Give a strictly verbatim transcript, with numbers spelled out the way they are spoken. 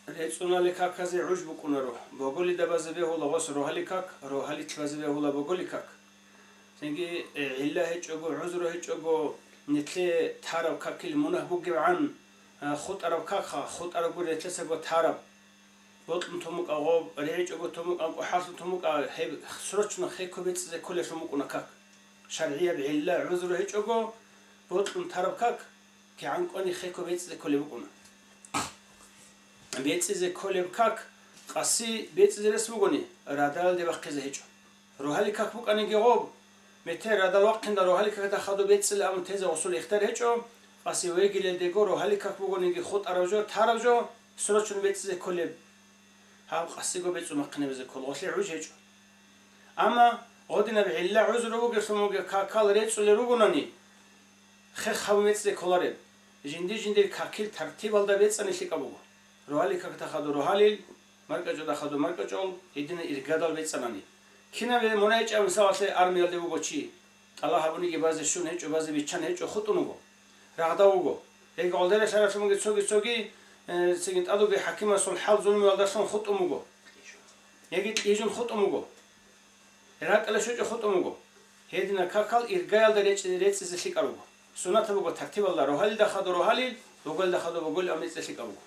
РецӀунали каказе гӀуж букӀунаро. Боголида базе бегьула гъос рогьали как, рогьалилъ базе бегьула боголи как. Цинги, э, гӀилла гьечӀого, гӀузру гьечӀого, нилъе тараб какил мунагь бугебгӀан, э, хутӀараб какха, хутӀараб гури нилъесаго тараб. Бокьун тумукӀа гъоб, регӀичӀого тумукӀа, кӀухӀаллъун тумукӀа, гьеб срочно хеко бецӀизе кколелъун букӀуна как. ШаргӀияб гӀилла, гӀузру гьечӀого, бокьун тараб как, кигӀан кӀвани хеко бецӀизе кколеб букӀуна. БецӀизе кколеб как, къаси бецӀизе рес бугони, радалде бахъизе гьечӀо. Рогьали как букӀаниги гъоб, метер радал вахъинда рогьали какда хадуб бецӀила абун тезе гъосул ихтияр гьечӀо, къаси вегилелдего рогьали как бугониги хутӀараб жо, тараб жо, срочно бецӀизе кколеб. Гьаб къасиго бецӀун бахъинабизе ккол, гъолъе гӀуж гьечӀо. Амма гъодинаб гӀилла, гӀузру бугелъун бугеб какал рецӀулел ругонани, хех гьабун бецӀизе кколареб. Жинди-жиндир какил тартибалда бецӀани лъикӀаб буго. Рогьали какда хадур рогьалил, маркӀачӀуда хадур маркӀачӀул, гьедина иргадал бецӀанани. Кинабе мунагьичӀаб, мисалалъе, армиялде вуго чи, тӀала гьабуниги базе щун гьечӀо, базе биччан гьечӀо, хутӀун вуго. Рагъда вуго. Яги гъолдералъаралъунги цоги-цоги, э, цигин тӀадуги хӀакимасул хӀал-зулмуялдалъун хутӀун вуго. Яги кьижун хутӀун вуго. РакӀалде щвечӀо хутӀун вуго. Гьедина какал иргаялда речӀи-, рецӀизе лъикӀаб буго. Суннатаб буго тартибалда рогьалилда хадур рогьалил, боголида хадур боголил абун рецӀизе лъикӀаб буго.